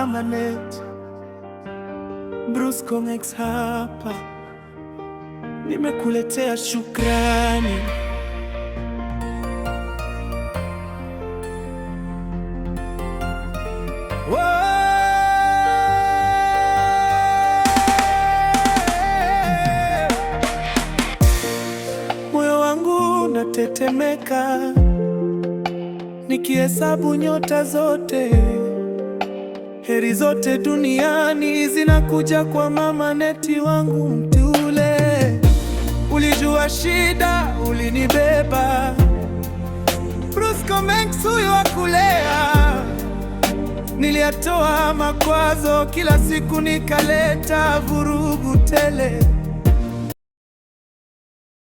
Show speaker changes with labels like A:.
A: Mama Net, Bruce Comex hapa, nimekuletea shukrani. Moyo wangu unatetemeka nikihesabu nyota zote, heri zote duniani zinakuja kwa Mama Neti wangu mteule. Ulijua shida, ulinibeba. Bruce Comex huyu akulea, niliyatoa makwazo kila siku, nikaleta vurugu tele.